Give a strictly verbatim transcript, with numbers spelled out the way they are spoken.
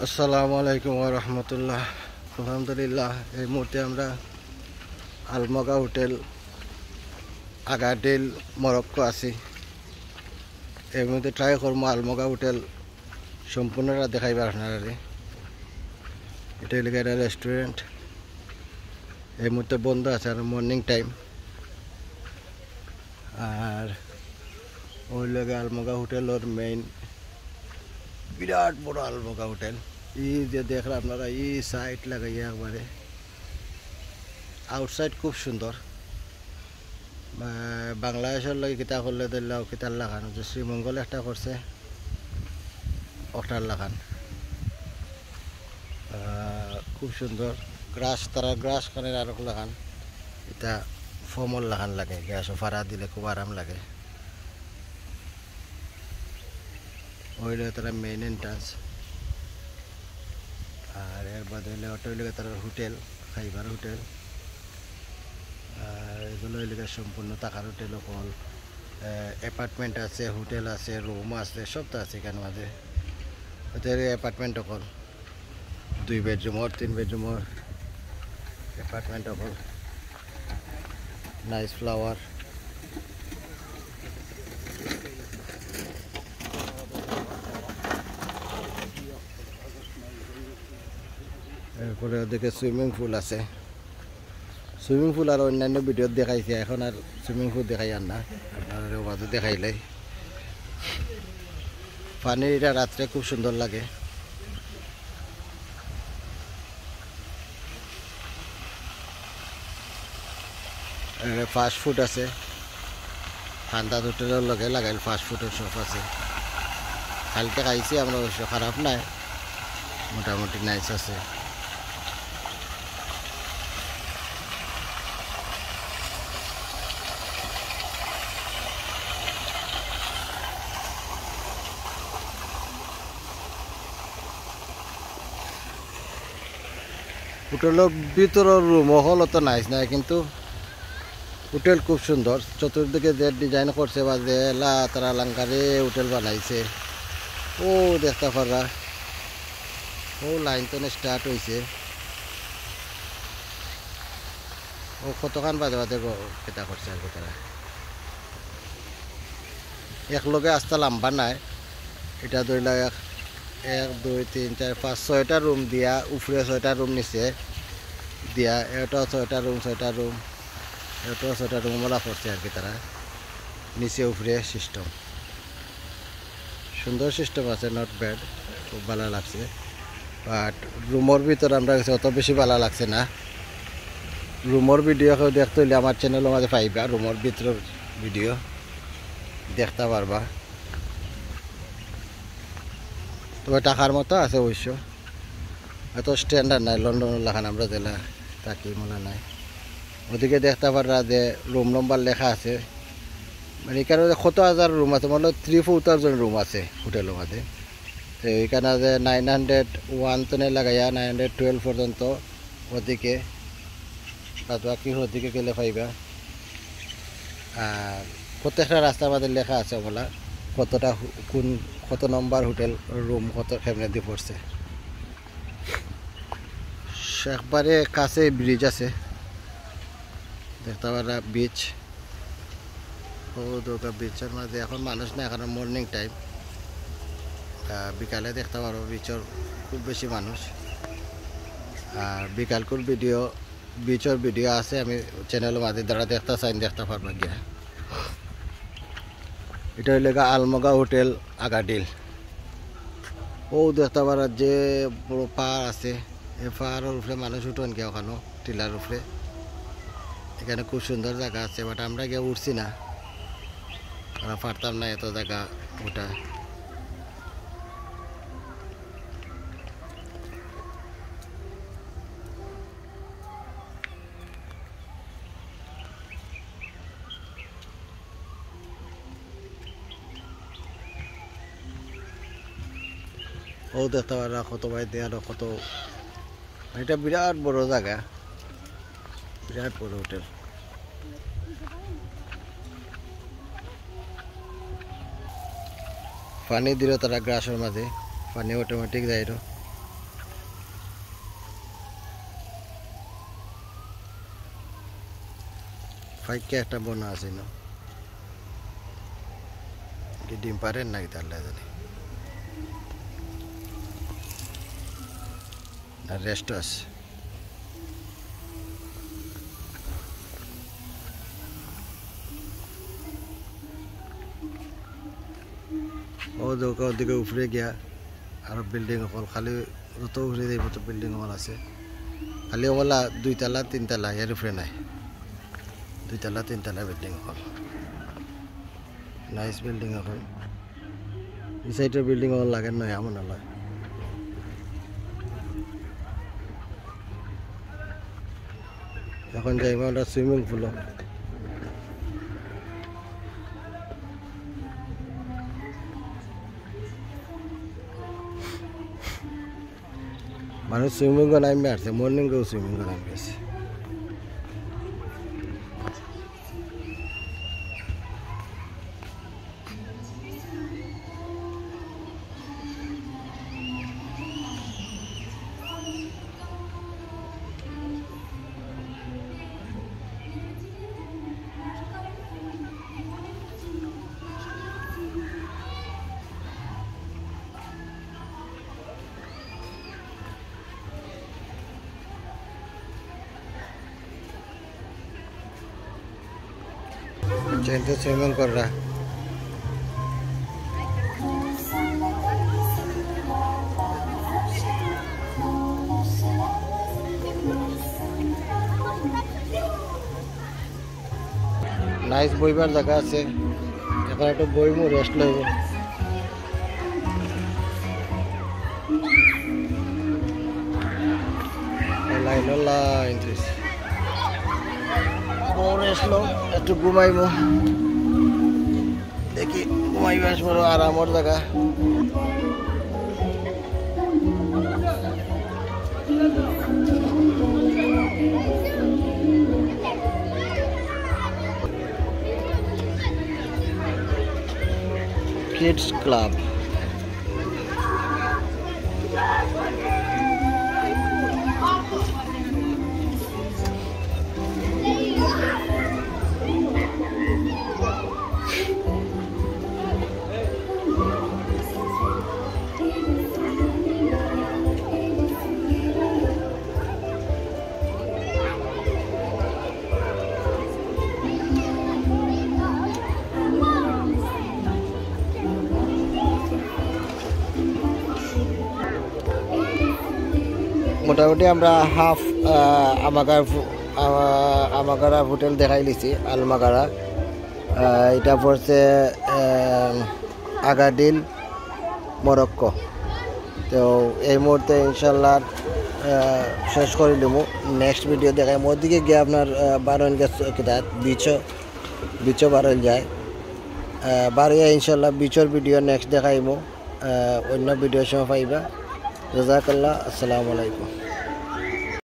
আসসালামু আলাইকুম ওয়া রাহমাতুল্লাহ। আলহামদুলিল্লাহ, এই মুহূর্তে আমরা আলমগা হোটেল, আগারডিল, মরক্কো আছি। এই মুহূর্তে ট্রাই করবো আলমগা হোটেল সম্পূর্ণটা দেখাইবার আপনারারে। এটা হইল একটা রেস্টুরেন্ট, এই মুহূর্তে বন্ধ আছে, আর মর্নিং টাইম। আর ওই লগে আলমগা হোটেলর মেইন, বিরাট বড় আলমগা হোটেল। এই যে দেখরা আপনারা, এই সাইড লাগাইয়া একবারে আউটসাইড খুব সুন্দর। আহ, বাংলাদেশর লগে কিতা করলে ধরলে কিতার লাখান, যে শ্রীমঙ্গল একটা করছে, ওটার লাখান। আহ, খুব সুন্দর। গ্রাস, তারা গ্রাস কানের আরক লাখান। এটা ফর্মর লাখান লাগে, গ্রাসও ফাড়া দিলে খুব আরাম লাগে। ওইলে তারা মেইন এন্ট্রান্স। আর এর বাদে হইলে ওটা হইলে তারা হোটেল, খাইবার হোটেল। আর এগুলো হইলে গিয়া সম্পূর্ণ থাকার হোটেল অকল। অ্যাপার্টমেন্ট আছে, হোটেল আছে, রুম আছে, সব তো আছে এখানে মাঝে। ওদের অ্যাপার্টমেন্ট অকল, দুই বেডরুমর, তিন বেডরুমর অ্যাপার্টমেন্ট অকল। Nice flower. এরপরে ওদিকে সুইমিং পুল আছে। সুইমিং পুল আর অন্যান্য ভিডিওত দেখাইছি, এখন আর সুইমিং পুল দেখাইয়ার না, আপনারারে ওবাদে দেখাইলাই। পানি এটা রাত্রে খুব সুন্দর লাগে। ফাস্ট ফুড আছে, ঠান্ডা হোটেলর লগে লাগাইল ফাস্ট ফুডর শপ আছে। কালকে খাইছি আমরা, অবশ্য খারাপ নাই, মোটামুটি নাইস আছে। হোটেলর ভিতরর রুম অকল অত নাইস নাই, কিন্তু হোটেল খুব সুন্দর। চতুর্দিকে যে ডিজাইন করছে বা যে এলা তারা লাঙ্গারে হোটেল বানাইছে, ও দেখতা পাররা, ও লাইন তো স্টার্ট হইছে। ও কতখান বাদে বাদে গ-, কিতা করছে আর কি তারা। এক লগে আস্তা লম্বা নাই, এটা ধরিলা এক, এক, দুই, তিন, চার, পাঁচ, ছয়টা রুম দিয়া, উপরে ছয়টা রুম, নিচে দিয়া, এটা ছয়টা রুম, ছয়টা রুম, এটা ছয়টা রুম ওলা করছে আর কি তারা, নিচে উপরে সিস্টেম। সুন্দর সিস্টেম আছে, নট ব্যাড, খুব ভালা লাগছে। বাট রুমর ভিতর আমরা গেছি, অত বেশি ভালা লাগছে না। রুমর ভিডিও কেউ দেখতে হইলে আমার চ্যানেলর মাঝে পাইবা, রুমর ভিতরর ভিডিও দেখতা পারবা। তবে থাকার মতো আছে অবশ্য, এত স্ট্যান্ডার্ড নাই, লন্ডনর লাখান আমরা যেলা থাকি মোলা নাই। ওদিকে দেখতা পাররা যে রুম নম্বর লেখা আছে, মানে এখানে যে কত হাজার রুম আছে, মানে থ্রি ফোর থাউজেন্ড রুম আছে হোটেলর মাঝে। তো এখানে যে নাইন হান্ড্রেড ওয়ান তনে লাগাইয়া নাইন হান্ড্রেড টুয়েলভ পর্যন্ত ওদিকে, বাদ বাকি ওদিকে গেলে পাইবা। আর প্রত্যেকটা রাস্তার মাঝে লেখা আছে বলা কতটা হো-, কোন, কত নম্বর হোটেল রুম কত কেমনে দি পড়ছে। একবারে কাছে ব্রিজ আছে, দেখতা পাররা বিচ। ও দুর্গা বিচর মাঝে এখন মানুষ না, এখন মর্নিং টাইম। আহ, বিকালে দেখতা পারবা বিচর খুব বেশি মানুষ। আর বিকালকুর ভিডিও, বিচর ভিডিও আছে, আমি চ্যানেলর মাঝে যারা দেখতা চাইন দেখতা পারবা গিয়া। এটা হইল গা আলমগা হোটেল আগাডিল। ও দেখতা পাররা যে বড় পাহাড় আছে, এই পাহাড়র উপরে মানুষ উঠইন গিয়া ওখানো টিলার উপরে। এখানে খুব সুন্দর জাগা আছে, বাট আমরা গিয়া উঠছি না, আমরা পারতাম না এত জাগা উঠা। ও দেখতা পাররা কত ভাই দেয়ার কত, এটা বিরাট বড় জাগা, বিরাট বড় হোটেল। পানি দিল তারা গ্লাসর মাঝে, পানি অটোমেটিক যাইল। ফাইক্কা একটা বনা আছে না, কি ডিম পারের না কিতা আল্লায় জানে। না, রেস্ট আছে। ও দেখো, ওদিকে উপরে গিয়া আরো বিল্ডিং অকল, খালি যত উপরে যাইব তত বিল্ডিং অকল আছে। খালি ওগুলা দুইতলা, তিনতলা, এর উপরে নাই। দুইতলা, তিনতলা বিল্ডিং অকল, নাইস বিল্ডিং অকল। এই সাইডের বিল্ডিং অকল লাগে না, এমন লাগে। এখন যাইব আমরা সুইমিং পুলো। মানুষ সুইমিং করে নামি আসছে, মর্নিং কেউ সুইমিং করে নামি আসছে। চেঞ্জে সুইমিং কররা। নাইস বইবার জাগা আছে, এখন একটু বইমু, রেস্ট লইব। লাইন লাইন দিস। বউ রেস্ট লও, একটু ঘুমাইমু। দেখি, ঘুমাইবার সময় আরামর জাগা। Kids club. মোটামুটি আমরা হাফ, আহ, আমাগার ফু-, আহ, আমাগারা হোটেল দেখাই লিছি, আলমাগারা। আহ, এটা পড়ছে, আহ, আগাডিল, মরক্কো। তো এই মুহূর্তে ইনশাল্লাহ, আহ, শেষ করি দিমু। নেক্সট ভিডিও দেখাইমু। ওদিকে গিয়া আপনার, আহ, বারইন গেছে কিতা, বিচও, বিচও বারইন যায়। আহ, বারইয়া ইনশাল্লাহ বিচর ভিডিও নেক্সট দেখাইমু। আহ, অন্য ভিডিও সময় পাইবা। জাজাকাল্লাহ, আসসালামু আলাইকুম।